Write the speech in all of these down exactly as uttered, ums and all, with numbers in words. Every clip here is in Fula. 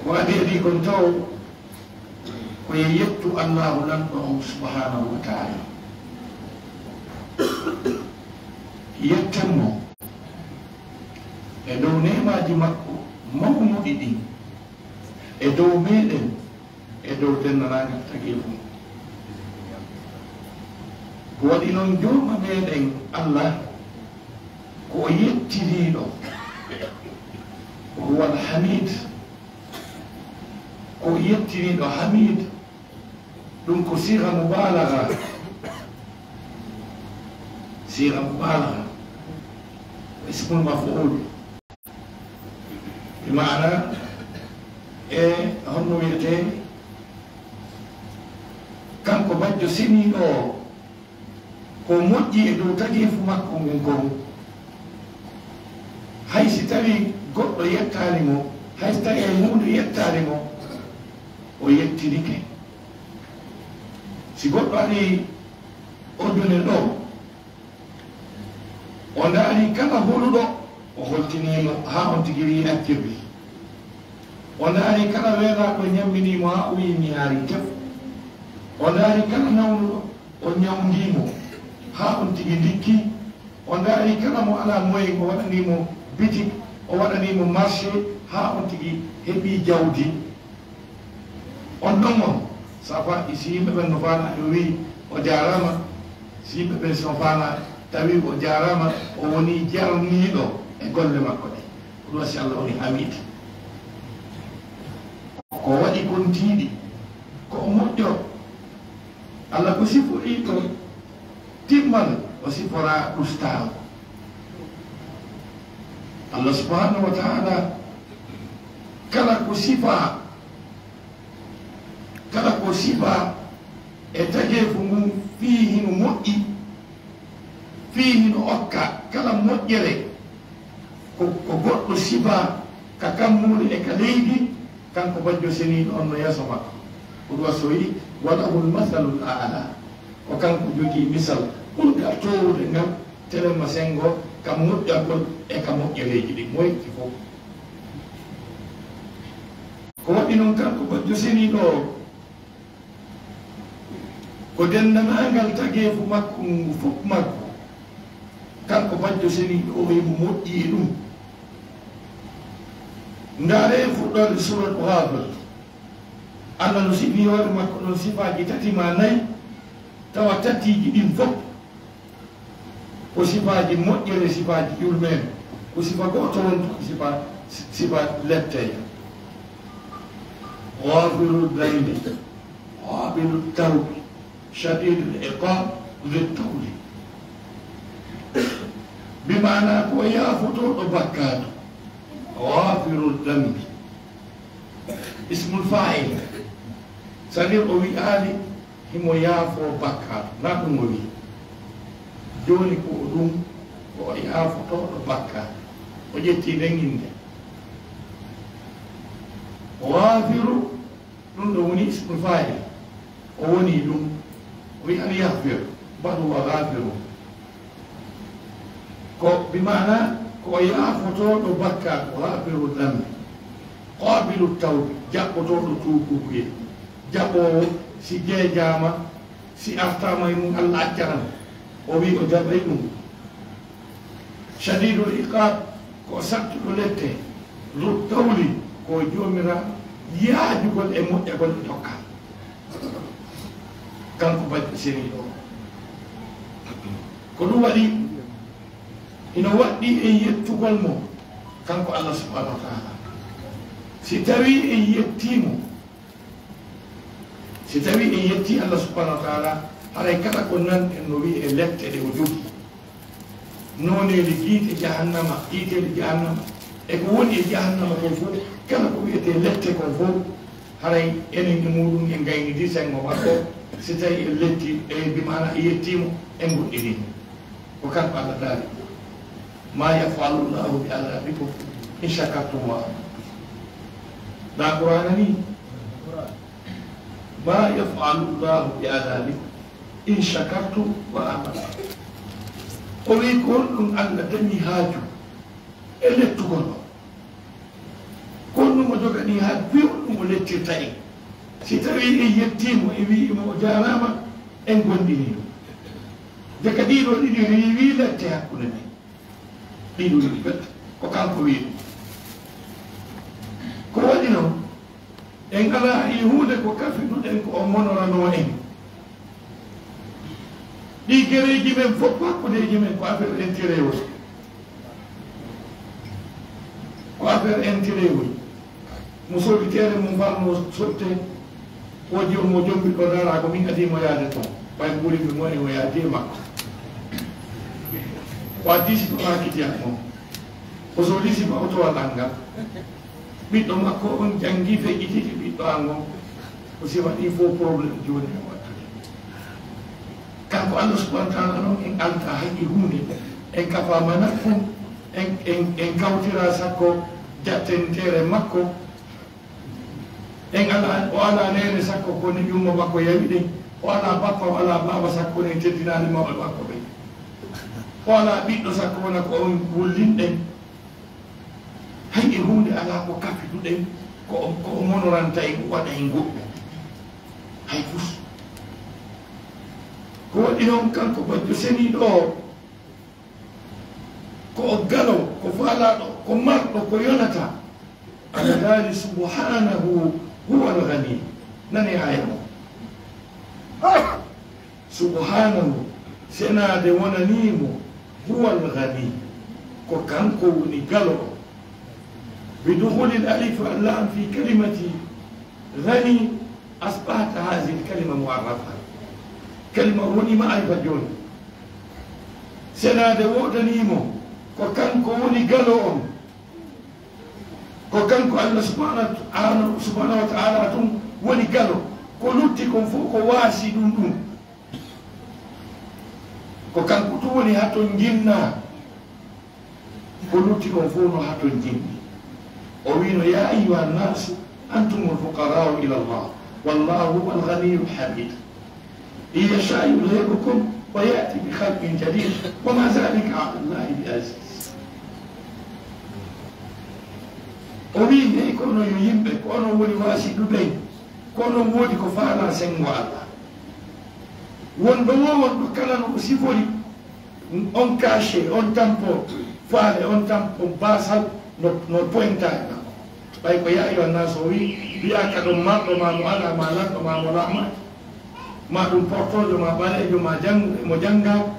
Ko adii adii kon taw ko e yettu Allaahu Lanɗo on subhaanahu wa taala. Yetten mo e dow neemaaji makko mawnuɗi ɗin e dow meeɗen, e dow denndaangal tageefu. Ko waɗi non jooma meeɗen Allah ko o yettiniiɗo, wa huwa al-hamiid, ko o yettiniiɗo hamiid. Ɗum ko siga mubaalaga, siga mubaalaga, ismul maf'uul. Bi maana, e honno wiyetee? Kanko bajjo seniiɗo o, ko moƴƴi e dow tageefu makko ngun kon. Hay si tawii goɗɗo yettaali mo, hay si tawii hay huunde yettaali mo, o yettinike. Si goɗɗo arii o dune ɗoo, o ndaari kala huluɗo, o holtinii mo haa on tigi wi'i accirmi. O ndaari kala weelaaɗo, o ñamminii mo haa o wi'i mi haarii tef. O ndaari kala nawnuɗo, o ñawndii mo haa on tigi ndikki. O ndaari kala mo alaa moyen, o waɗanii mo bitik, o waɗanii mo marché haa on tigi heɓii jawdi. On ɗon on, safa, si yimɓe ɓen no faala, o wi'i o jaaraama. Si yimɓe ɓen si no faala, tawi o jaaraama, o wonii jarniiɗo e golle makko ɗe. Ko ɗum si Allah woni hamiid. Ko waɗi kon tiiɗi, ko o moƴƴo. Allah ko siforii ko timmal, o siforaa ustaago. Allah subhanahu wa ta'ala, kala ko sifaa, kala ko sifaa e tageefu ngun fii hino moƴƴi, fii hino okka kala moƴƴere, ko, ko goɗɗo sifaa ka kammuuli e ka leydi, kanko bajjo seniiɗo on no yeeso makko. Ko ɗum waɗi so wi'i, "Walahul masalul a'la." Ko kanko jogii misal ɓurgal toowude ngal, telemma senngo ka moƴƴagol e ka moƴƴereeji ɗin, moyƴi fof. Ko waɗi non kanko bajjo seniiɗo o, ko denndaangal tageefu makko ngu fof makko, kanko bajjo seniiɗo o, himo moƴƴi e ɗum. Ndaaree fuɗɗoode suuratu Ghaafir. Allah no sifii hoore makko ɗon sifaaji tati maa nayi, tawa tatiiji ɗin fof ko sifaaji moƴƴere, sifaaji yurmeende. Ko sifa gooto wonto, ko sifa, sifa letteejo. Ghafiru dhanbi, qabilu tawbi, shadidul iqab, dhu tawli. Bi maana ko yaafotooɗo bakkaatu. Ghafiru dhanbi. Ismul fa'il. C'est-à-dire o wi'aali himo yaafoo bakkaatu. Na ɗum o wi'i. Jooni ko o ɗum, ko o yaafotooɗo bakkaatu. O ƴetti nden innde. Ghafiru, ɗum ɗo woni ismul fa'il. O woni ɗum. O wi'i al yaghfir, bal huwa ghafirun. Ko bi maana ko o yaafotooɗo bakkaatu, ghafiru dhanbi, qabilu tawbi, jaɓɓotooɗo tuubuubuyee, jaɓoowo si jeejaama, si artaama e mum Allah accanan, o wi'i o jaɓay ɗum. Shadidul iqab, ko o sattuɗo lette, dhu tawli, ko o joomiraaɗo yaajugol e moƴƴagol e dokkal. Kanko bajjo seniiɗo o. Ko ɗum waɗi, ino waɗɗii en yettugol mo, kanko Allah subhanahu wa ta'ala. Si tawii en yettii mo, si tawii en yettii Allah subhanahu wa ta'ala, haray kala ko nanɗen no wi'ee lette ɗe o jogii, nooneeli yiite jahannama, yiiteeli jahannama, e ko woni e jahannama kon fof, kala ko wi'etee lette kon fof, haray enen e muɗum en ngaynidii senngo makko, si tawii en lettii, e bi maana en yettii mo, en ngoɗɗinii mo. Ko kanko Allah daali, "Ma yaf'alu Llahu bi adhabikum in shakartum wa amantum." Ɗa Qur'aana ni, "Ma yaf'alu Llahu bi adhabikum in shakartum wa amantum." O wi'i, ko honɗum Allah dañi haaju e lettugol on? Ko honɗum o joganii haaju fii on mo lettirta en. Si tawii en yettii mo, en wi'i mo o jaaraama, en gomɗinii ɗum. Ndeke ɗii ɗoo ɗiɗi riiwii lette hakkunde men. Ɗii ɗoo ɗiɗi bet, ko kanko wi'i ɗum. Ko waɗi noon, en alaa e huunde ko kafiduɗen ko o monoranoo en. Ɗii gereeji men fof, hakkundeeji men, ko affaire intérêt woni. Ko affaire intérêt woni. Mo soodi teere mum, mbar mo sotte, o jom mo jombi ɗo, ndaara ko min adii mo yaade toon. Ɓay ɓuri mi mo e o yaadi e makko. O addi si ko haakiti ak moom. O soodi si ma oto waɗangal. Ɓiɗɗo makko on janngi feƴƴititi ɓiɗɗo an on. O si waɗi fof problème jooni e wattude. Kanko Allah subhanahu wa ta'ala noon, en alta hay e huunde. En kafaama nakkun, en, en, en kawtira sakko jattenteere makko. En alaa, o alaa neene sakko ko ni yumma makko yawi ɗen. O alaa bappa, o alaa baaba sakko ni teddinaali mawɓe makko ɓen. O alaa ɓiɗɗo sakko wona ko on wullin ɗen. Hay e huunde alaa ko kafiduɗen, ko o, ko o monoranta en, o waɗa en goɗɗum. Hay fus. Ko waɗi noon kanko Bajjo Seniiɗo o, ko o galo, ko faalaaɗo, ko marɗo, ko yonata. Alla daali subhanahu huwal ghani. Nani aaya o. Subhanahu, senaade wonanii mo, huwal ghani, ko kanko woni galo o. Bi dukhulil alif wal lam fi kalimati ghani, asbahat hadhihi al kalima mu'arrafa. Kalima o woni ma'rifa jooni. Senaade woodanii mo, ko kanko woni galo on. Ko kanko Allah subhanahu, subhanahu wa ta'ala tun woni galo. Ko lutti kon fof ko waasi ɗum ɗum. Ko kanko tun woni hatonjinna. Ko lutti kon fof no hatonjinni. O wiino, "Ya ayyuha nnasu antumul fuqara'u ila Allah, wallahu huwal ghaniyyul hamid. In yasha yudhhibkum wa ya'ti bi khalqin jadid, wa ma dhalika ala Allahi bi aziz." O wii, "Hey, ko onon yo yimɓe, ko onon woni waasiɗuɓe, ko onon woodi ko faalaa senngo Allah. Won ɗo woo, won ɗo kala no o sifori on cachet, on tampo faale, on tampo baasal no, no pointa e makko." Ɓay ko ya ayyuha nnasu o wii, wiyaaka ɗon marɗo ma mo alaa, ma lanɗo ma mo laamaaki, ma ɗum portoojo ma ɓaleejo ma jannguɓe mo janngaaki.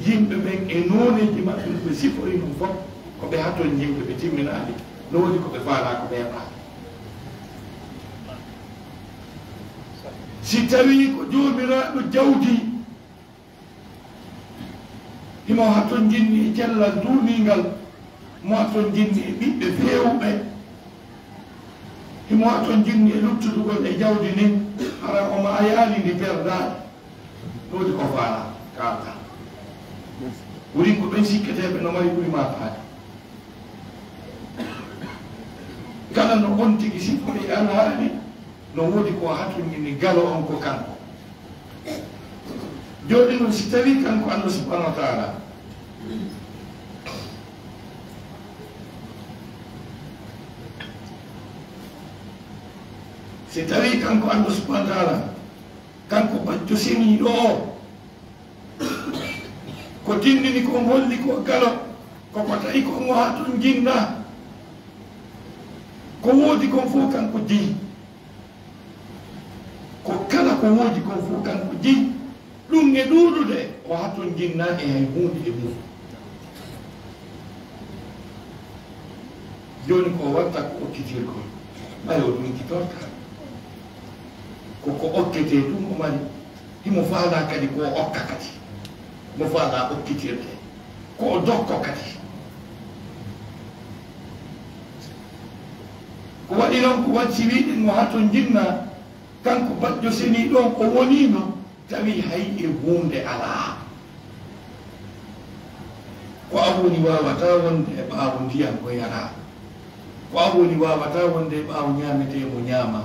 Yimɓe ɓen e nooneeji maɓɓe no ɓe sifori ɗum fof, ko ɓe haton yimɓe, ɓe timminaali, no woodi ko ɓe faalaa, ko ɓe heɓaali. Si tawii ko joomiraaɗo jawdi, himo hatonjinni e cellal duumiingal, mo hatonjinni e ɓiɓɓe feewuɓe, himo hatonjinni e luttudugol e jawdi ndin, hara o maayaali ndi perdaali, no woodi ko faalaa, kaaltaa. Wurin ko ɓen sikketeeɓe no mari ɓuri maa faade. Kala no on tigi sifori alhaali, no woodi ko hatonjini galo on ko kanko. Jooni non, si tawii kanko Allah subhanahu wa ta'ala, si tawii kanko Allah subhanahu wa ta'ala, kanko Bajjo Seniiɗo o, ko tinndini kon holli ko galo, ko ko tawi kon o hatonjinna. Ko woodi kon fof kanko jeyi. Ko kala ko woodi kon fof kanko jeyi. Ɗum e ɗuuɗude, o hatonjinna e hay huunde e mum. Jooni ko o watta ko okkitirgol, ɓay o ɗum okkitorka. Ko ko okketee ɗum o mari. Himo faalaa kadi ko o okka kadi. Himo faalaa okkitirde. Ko o dokko kadi. Ko waɗi noon, ko waɗi si wiɗen mo hatonjinna, kanko Bajjo Seniiɗo on, o woniino tawi hay e huunde alaa. Ko an woni waawataa wonde e ɓaawo ndiyan ko yaraa. Ko an woni waawataa wonde e ɓaawo ñaametee mo ñaama.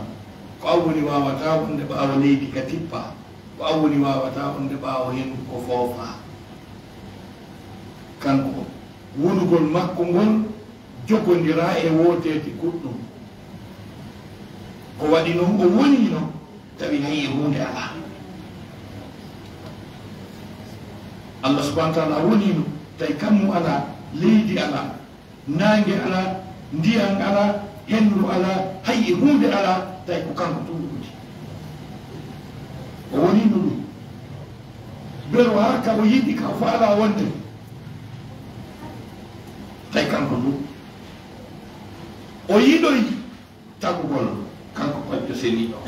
Ko an woni waawataa wonde ɓaawo leydi ka tippa. Ko an woni waawataa wonde ɓaawo henndu ko foofaa. Kanko, wonugol makko ngol jogondiraa e wooteede goɗɗum. Ko waɗi noon o woniino, tawi hay e huunde alaa. Allah subhanahu wa taala woniino, tawi kammu alaa, leydi alaa, naange alaa, ndiyan alaa, henndu alaa, hay e huunde alaa, tawi ko kanko tun woni. O woniino ɗum. Bero haa ka o yiɗi, ka o faalaa wonde, tawi kanko ɗum. O yiɗoyi tagugol, kanko Ɓaŋɗo Seniiɗo,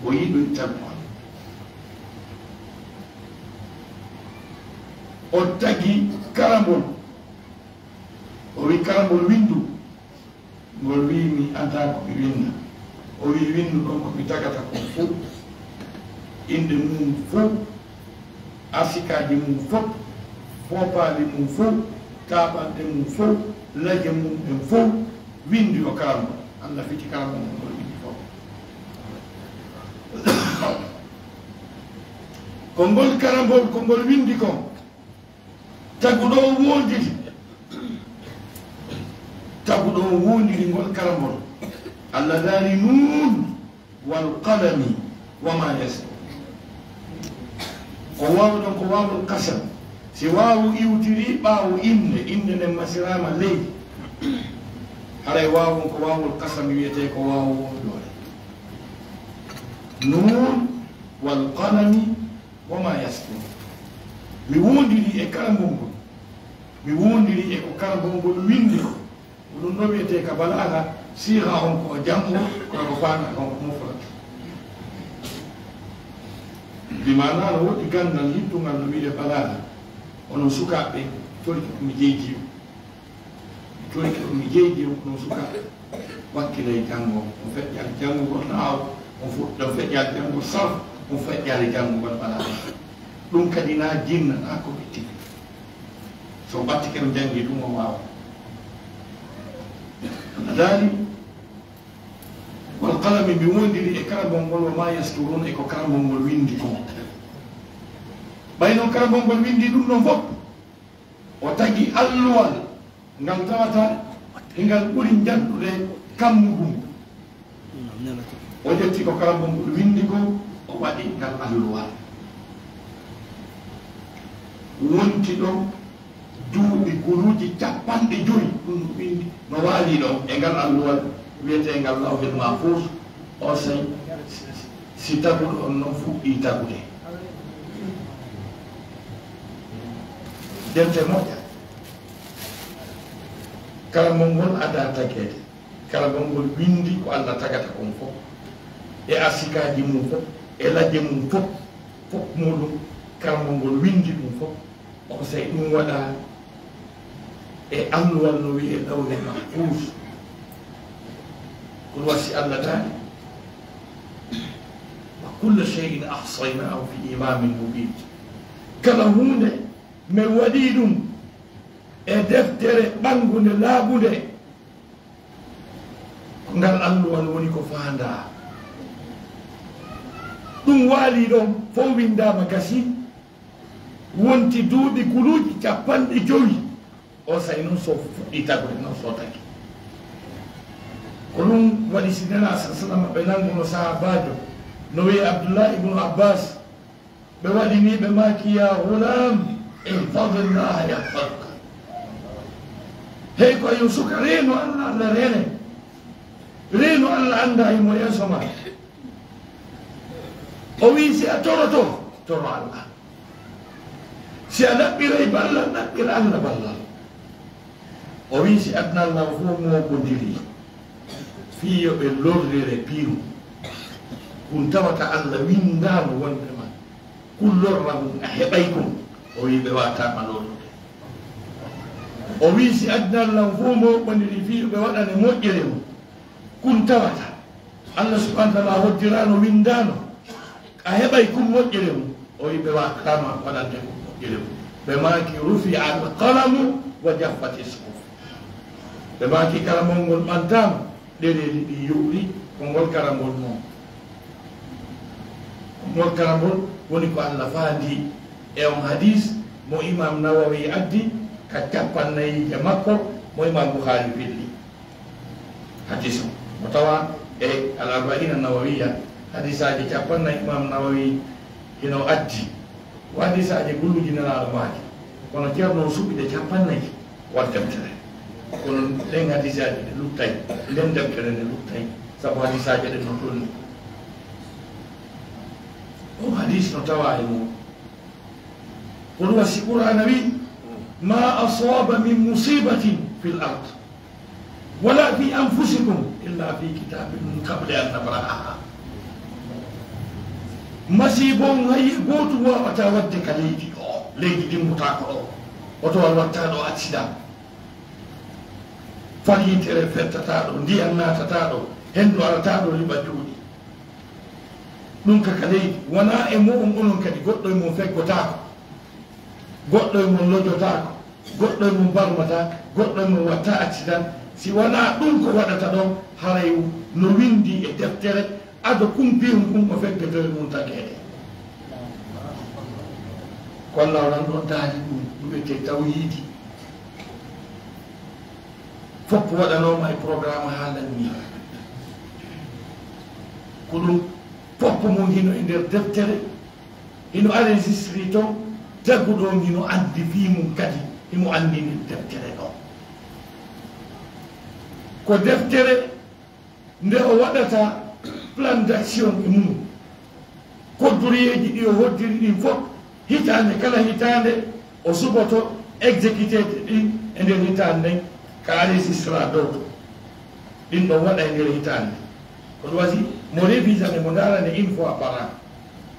o yiɗoyi tagugol. O tagi karambol, o wi karambol, winndu. Ngol wi, mi anndaa ko mi winnda. O wi, winndu ɗon ko mi tagata kon fow, innde mum fow, arsikaaji mum fof, foopaali mum fof, taaɓanɗe mum fof, laje mum en fof, winndi o karambol. Allah fiti karambol ngol, ngol winndi fof. Ko ngol karambol, ko ngol winndi kon, taguɗo on woondiri. Taguɗo on woondiri ngol karambol. Allah daali, "Nuun." "Wal qalami wa ma yasturun." Ko waaw ɗon ko waawul qasam. Si waawu iwtiri ɓaawo innde, innde nden masiraama ley, haray waawu on ko waawul qasam wiyetee, ko waawu wondoore. "Nuun wal qalami wa ma yasturun." Mi woondiri e karambol ngol. Mi woondiri e ko karambol ngol winndi ko. Ko ɗum ɗo wiyetee ka balaaga, siiga on ko janngo, kono ko faandaa kon ko mufrad. Bi maanaa no woodi ganndal hittungal no wiyee balaaga. Onon sukaaɓe, torki ko mi jeydi on. Mi torki ko mi jeydi on, onon sukaaɓe. Wakkilay janngo, on feƴƴaali janngugol nahwu, on fu-, on feƴƴaali janngugol sarf, on feƴƴaali janngugol balaaga. Ɗum kadi na jinna, na ko ɓe tigi. So ɓattike no janngi ɗum o waawa. A daali, "Wal qalami", mi wondiri e karambol ngol, "wa ma yasturun", e ko karambol ngol winndi kon. Ɓay noon karambol ngol winndi ɗum ɗon fof, o tagi alluwal ngal tawata e ngal ɓuri njanɗude kammu ngun. O ƴetti ko karambol ngol winndi ko, o waɗi ngal alluwal. Wonti ɗon duuɓi guluuji capanɗe jowi, ɗum no winndi, no waali ɗon e ngal alluwal wiyeteengal Lawhil Mahfuus. O sey, si taguɗo on non fuɗɗii tagude, dente moƴƴa. Karambol ngol adaa tageede. Karambol ngol winndi ko Allah tagata kon fof, e arsikaaji mum fof, e ladde mum fof, fof muɗum, karambol ngol winndi ɗum fof. O sey ɗum waɗa e alluwal no wiyee Lawhil Mahfuus. Kono wasi Allah daali, "Wa kulla shay'in ahsaynaahu fi imaamin mubiin." Kala huunde men waɗii ɗum e deftere ɓanngunde, laaɓunde. Ko ngal alluwal woni ko faandaa. Ɗum waalii ɗon, fof winndaama, gasii. Wonti duuɓi guluuji capanɗe jowi. O sey noon so fuɗɗii tagude noon so tagi. Ko ɗum waɗi si Nelaaɗo sallallaahu alayhi wa sallam ɓe nannguno sahaabaajo no wiyee Abdullah ibnu Abbas. Ɓe waɗi ni, ɓe maaki, "Ya ghulam, ihfadillah yahfadka." Hey ko yo suka, reeno Allah, Allah reene. Reeno Allah, annda himo yeeso ma. O wi'i, si a toroto, toro Allah. Si a ɗaɓɓiray ballal, ɗaɓɓir Allah ballal. O wi'i, si aduna Allah fof mooɓondiri fii yo ɓe lorrire piiw, kun tawata Allah winndaano wonde ma kun lorra mun, a heɓay kun. O wi'i, ɓe waataama lorrude. O wi'i, si aduna Allah fof mooɓondiri fii yo ɓe waɗane moƴƴere mun, kun tawata Allah subhanahu wa ta'ala hoddiraano, winndaano, a heɓay kun moƴƴere mun. O wi'i, ɓe waataama waɗande kun moƴƴere mun. Ɓe maaki, "Rufi'a al-qalamu wa jaffati suhuf." Ɓe maaki, karambol ngol ɓantaama, ɗereeji ɗi yoori, ko ngol karambol non. Ko ngol karambol woni ko Allah faandi e on hadis mo Imam Nawawi addi ka cappannayiije makko, mo Imam Bukhari filli. Hadis o, o tawa E Al Arbaina Nawawiya, hadisaaji cappannayi Imam Nawawi hino addi. Ko hadisaaji gulluji Nelaaɗo maaki. Kono Ceerno o suɓi ɗe cappannayi, waɗ deftere. Kono ɗen hadisaaji ɗe luttay, nden deftere nde luttay, sabu hadisaaji ɗen no tolni. On hadis no tawa e mum. Ko ɗum wasi Qur'aana wi, "Ma asaba min musibatin fil ard, wala fi anfusikum, illa fi kitabin min qabli an nabra'aha." Masiibo on hay gooto waawata waɗde ka leydi o, leydi dimmutaako o, oto waɗ watta ɗo accident. Fal yintere fettata ɗo, ndiyan naatata ɗo, hendu arata ɗo liɓa cuuɗi. Ɗum ka ka leydi, wonaa e mo'on onon kadi, goɗɗo e mon feggotaako, goɗɗo e mon lojotaako, goɗɗo e mon barmataa, goɗɗo e mon watta accident. Si wonaa ɗum ko waɗata ɗon, haray no winndi e deftere, ado kumpiyum kum o feggoto e mum tageede. Kono law nan ɗon daali ɗum, ɗum wiyetee tawhiidi. Fof waɗanooma e programme haalannii. Ko ɗum fof mum hino e nder deftere, hino enregistré toon, taguɗo on hino anndi fii mum kadi, himo anndi nder deftere ɗon. Ko deftere nde o waɗata plan d'action e mum. Koddureyeeji ɗi o hoddiri ɗin fof, hitaande kala hitaande, o suɓoto exécuté ɗin e nder hitaande nden, ka enregistré dow to. Ɗin ɗon waɗa e nder hitaande. Ko ɗum wasi mo révisane, mo ndaarane une fois par an.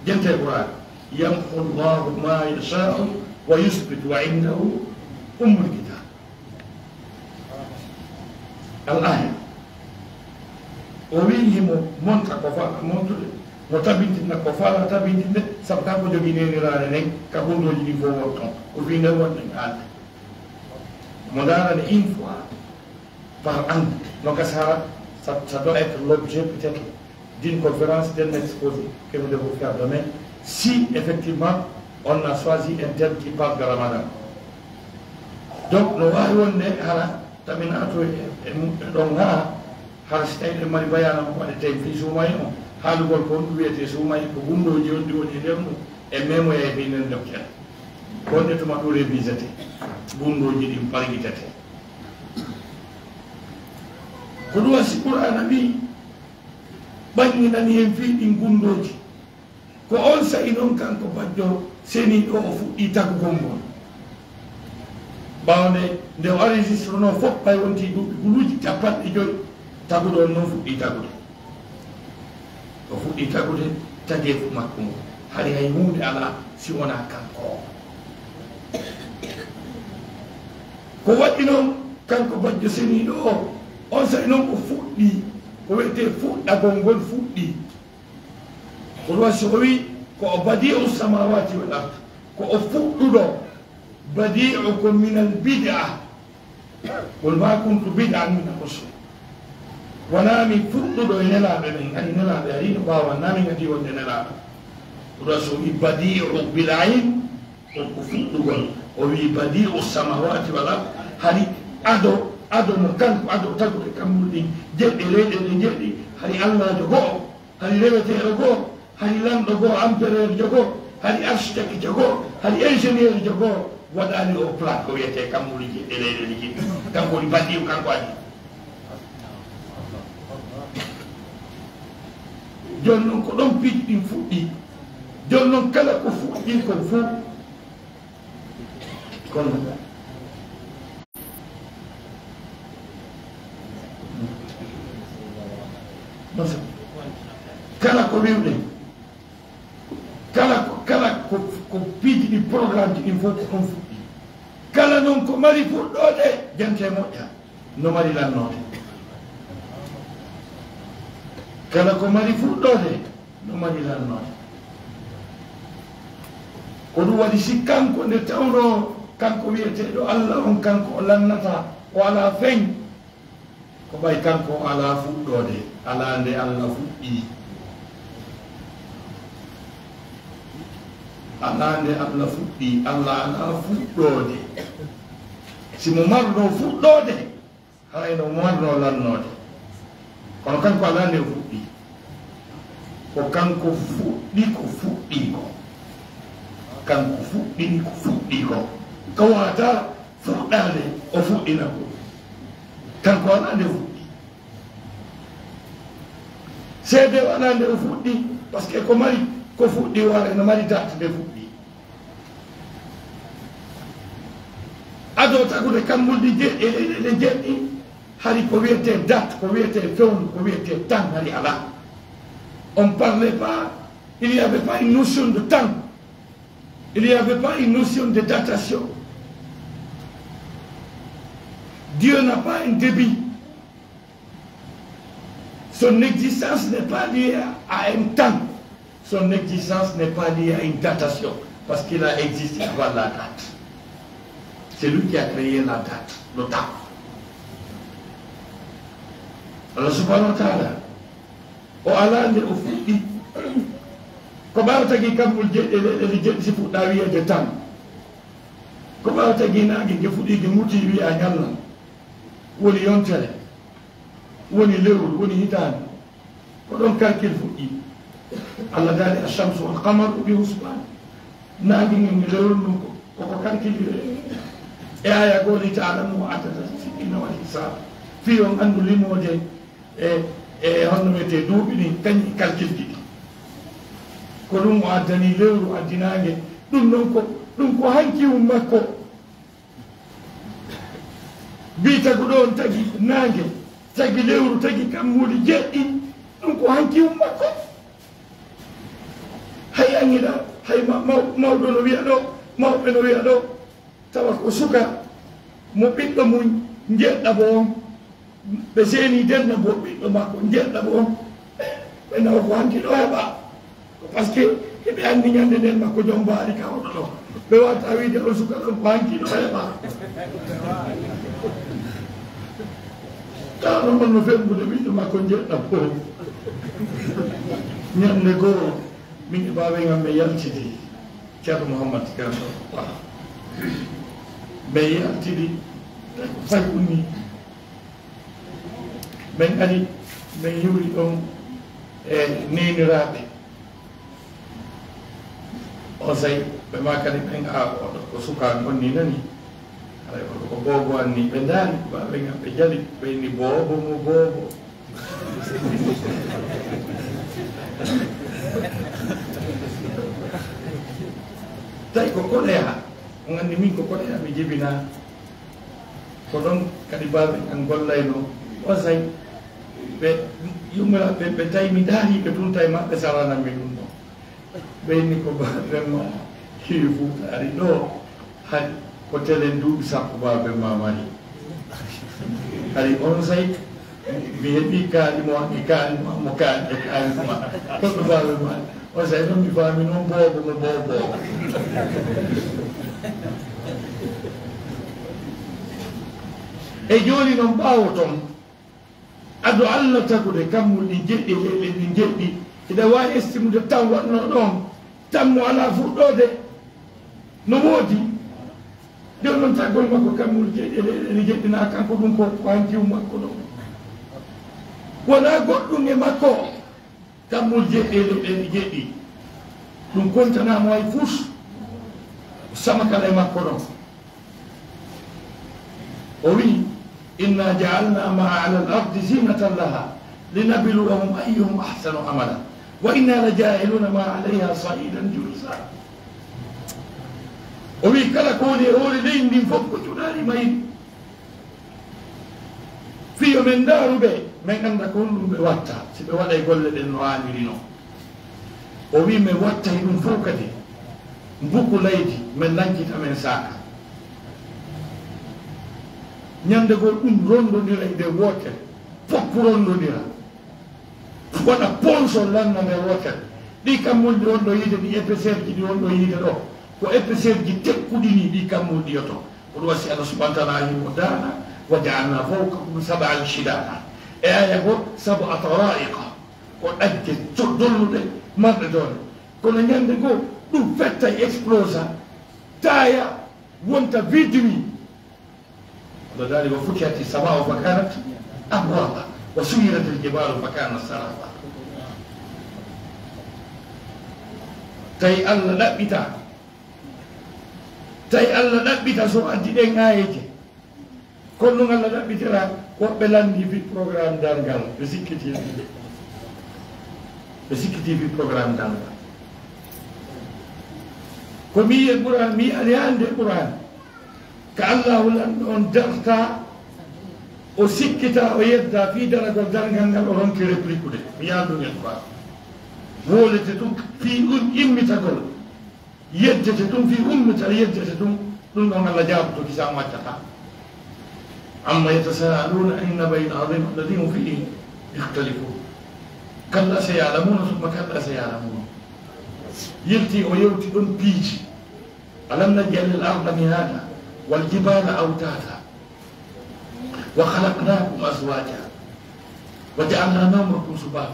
Jente Qur'an. Yamhu Allahu ma yasha'u wa yuthbit wa indahu ummul kitab. Al aya. O wi'i himo monta ko faala montude, mo tabintinna ko faala tabintinde, sabu kanko jogii neeniraare nden, ka gunndooji ɗin fof won ton. Ko fii nden wonɗen haalde. Mo ndaarane une fois par an, no gasa hara, ça, ça doit être l'objet peut-être d'une conférence, d'un exposé que nous devons faire demain, si effectivement on a choisi un thème qui parle de Ramadan. Donc, no waawi wonde hara taminaato e, e, e ɗon haa hara si tawii ɗen mari bayaana ko waɗetee fii suumaye on, haalugol ko honɗum wiyetee suumaye, ko gunndooji on ɗi woni e nder mum, e memoya e fii nden deftere. Ko honɗe tuma ɗum révisete, gunndooji ɗin pargitetee. Ko ɗum wasi Qur'aana wi, ɓannginani en fii ɗin gunndooji. Ko on saa'i non kanko bajjo seniiɗo o fuɗɗii tagugol ngol. Ɓaawo nde, nde o enregistrunoo fof, ɓay wontii duuɓi guluuji cappanɗe joy, taguɗo on non fuɗɗii tagude. O fuɗɗii tagude tageefu makko ngun. Hari hay huunde alaa si wonaa kanko o. Ko waɗi non kanko bajjo seniiɗo o, on saa'i non o fuɗɗii, ko wiyetee fuɗɗagol ngol fuɗɗii. Ko ɗum wasi o wi, ko o badi'u samawati wal ard, ko o fuɗɗuɗo, badi'u ko minal bid'a, qul ma kuntu bid'an mina rusul, wonaa mi fuɗɗuɗo e nelaaɓe ɓen, hari nelaaɓe hari no ɓaawan, naa min adii wonde nelaaɗo. Ko ɗum wasi o wi badi'u bil ayn, on ko fuɗɗugol, o wi badi'u samawati wal ard, hari ado, ado mo kanko, ado tagude kammuuli ɗin, jeɗɗe leyɗe ɗe jeɗɗi, hari Allaajo go'o, hari reweteeɗo go'o, hari lanɗo go'o, empereur jo go'o, hari architecte jo go'o, hari ingénieur jo go'o, waɗaali o plan ko wiyetee kammuuli jeɗɗe leyɗe ɗe jeɗɗi. Kanko woni badi'u, kanko adii. Jooni non ko ɗon piiji ɗin fuɗɗii. Jooni non kala ko fuɗɗii kon fof, kono kala ko wiwɗen, kala ko, kala ko, ko piiji ɗi, programme ji ɗin fof ko ɗon fuɗɗii. Kala non ko mari fuɗɗoode, jante moƴƴa, no mari lannoode. Kala ko mari fuɗɗoode, no mari lannoode. Ko ɗum waɗi si kanko nde tawnoo kanko wiyeteeɗo Allah on, kanko o lannata, o alaa feñ, ko ɓay kanko o alaa fuɗɗoode, alaa nde Allah fuɗɗii. Alaa nde Allah fuɗɗii, Allah alaa fuɗɗoode. Si mo marnoo fuɗɗoode, haray no marnoo lannoode. Kono kanko alaa nde o fuɗɗi. Ko kanko fuɗɗi ko fuɗɗi ko. Kanko fuɗɗini ko fuɗɗi ko. Ko wata fuɗɗaade o fuɗɗina ko. Kanko alaa nde o fuɗɗi. Seede o alaa nde o fuɗɗi, parce que ko mari ko fuɗɗi, wara ene mari date nde fuɗɗi. Ado tagude kammulɗi je-, e, e, e jeɗɗi, hari ko wiyetee date, ko wiyetee fewndo, ko wiyetee temps, hari alaa. On ne parlait pas, il n'y avait pas une notion de temps. Il n'y avait pas une notion de datation. Dieu n'a pas un début. Son existence n'est pas liée à un temps. Son existence n'est pas liée à une datation. Parce qu'il a existé avant la date. C'est lui qui a créé la date, le temps. Allah subhanahu wa ta'ala, o alaa nde o fuɗɗi. Ko ɓaawo tagi kammul jeɗɗi, leyɗe jeɗɗi, si fuɗɗa wiyeede tan. Ko ɓaawo tagi naange nge fuɗɗi, nge muti, wiya ñallan. Woni yontere, woni lewru, woni hitaande. Ko ɗon calcul fuɗɗi. Allah daali, "Ash-shamsu wal qamaru bi husban." Naange ngen e lewru ndun ko, ko ko calcul e. E aaya goo, "Li ta'lamu adada sinina wal hisab." Fii on anndu limoode e, e honno wiyetee duuɓi ɗin, kañum e calcul ji ɗin. Ko ɗum o addani lewru, addi naange. Ɗum ɗon ko, ɗum ko hanki um makko. Mbii taguɗo on tagi naange, tagi lewru, tagi kammuuli jeɗɗi, ɗum ko hanki um makko. Hay anngiɗa, hay ma-, maw-, mawɗo no wiya ɗo, mawɓe no wiya ɗo, tawa ko suka mo ɓiɗɗo mum njeɗɗaɓo on. Ɓe seeni denna bo ɓiɗɗo makko njeɗɗaɓo on. Ɓe nawa ko hanki ɗo heɓa. Ko parce que hiɓe anndi ñande nden makko jom mbaari ka oɗo ɗo. Ɓe wata wiide on suka ɗon ko hanki ɗo heɓa. Tawa ɗon on no fembude ɓiɗɗo makko njeɗɗaɓo on. Ñande goo, min e baaben am mi yaltidi. Ceerno Mouhammad Tidiane Ba. Min yaltidi, fay kunni. Min ari, min hiwri ɗon e neeniraaɓe. On say, ɓe ma kadi ɓen, a, oɗo ko suka ngonni nani. Haray oɗo ko boobo anni. Ɓe ndaari, baaben am ɓe jali, ɓe inni, "Boobo mo boobo." Tawi ko koɗoya, on anndi min ko koɗoya mi jibinaa. Ko ɗon kadi baaben am gollayno. On say, ɓe yummira, ɓe, ɓe tawi mi ndaari ɓe tun, tawi ma ɓe sarana mi ɗum ɗon. Ɓe inni ko baaben ma hiwi Fuuta ari ɗo, hari ko telen duuɓi sappo baaben ma mari. Hari on say, mi heɓi kaali mo, mi kaali mo, mo kaali, e kaali mo. Ko ɗum baaben ma. On say noon mi faami noon boobo mo boobo. E jooni noon ɓaawo toon, ado Allah tagude kammuli ɗin jeɗɗi, leyɗe ɗin jeɗɗi, hiɗa waawi estimude tan waɗno ɗon, tan mo alaa fuɗɗoode? No woodi. Nde o non taggol makko kammuli jeɗɗi, leyɗe ɗin jeɗɗi, na kanko ɗum ko, ko hanki um makko ɗon. Wonaa goɗɗum e makko. Kammuli jeɗɗi e leyɗe ɗin jeɗɗi. Ɗum kontanaama hay fus. Sama kala e makko ɗon. O wi'i, "Inna ja'alna ma 'ala al-ardi zinatan laha, linabluwahum ayyuhum ahsanu amala, wa inna la ja'iluna ma 'alayha sa'idan jurza." O wi'i, "Kala ko woni e hoore leydi ndin fof ko cuɗaari mayri. Fii yo men ndaaru ɓe, men annda ko honɗum ɓe watta, si ɓe waɗay golle ɗen no haaniri non." O wi'i, "Men wattay ɗum fof kadi, mbuku leydi, men lankita, men saaka." Ñande goo ɗum rondondira e nder wootere, fof rondondira. Waɗa ponso lanna nde wootere. Ɗi kammuli ɗi wonɗo yiide, ɗi épaisseur ji ɗi wonɗo yiide ɗo, ko épaisseur ji tekkuɗi ni ɗi kammuli ɗi yoto. Ko ɗum wasi Allah subhanahu wa ta'ala himo daana, "Wa ja'alna fawqakum sab'an shidada." E aya goo, "Sab'a tara'iqa." Ko ɗagge co-, dolluɗe, marɗe doole. Kono ñande goo, ɗum fetta, explosa, taaya, wonta vidéo. Allah daali, "Wa futihati sama'u fa kanat abwaba." وسيرت الجبال فكانت سرابا. Tawi Allah ɗaɓɓita, tawi Allah ɗaɓɓita so addi ɗen aayeeje. Kono ɗum Allah ɗaɓɓitira, woɓɓe lanndi fi programme darngal, ɓe sikkiti, ɓe sikkiti fi programme darngal. Ko mi yi'e Qur'an, mi yi'ani hannde Qur'an. Ka Allahu lanɗo on darta, o sikkita, o yedda fii daragol darngal ngal, o ronki replikude. Mi yaaldu ngel quoi. Wolete ɗum fii ɗum immitagol. Yeddete ɗum fii ummital, yeddete ɗum. Ɗum ɗon Allah jaaboto kisa mo accata. عم يتساءلون عن النبأ العظيم الذي هم فيه يختلفون. كلا سيعلمون ثم كلا سيعلمون. Yilti o yewti ɗon piiji. ألم نجعل الأرض مهادا والجبال أوتادا وخلقناكم أزواجا وجعلنا نومكم سباتا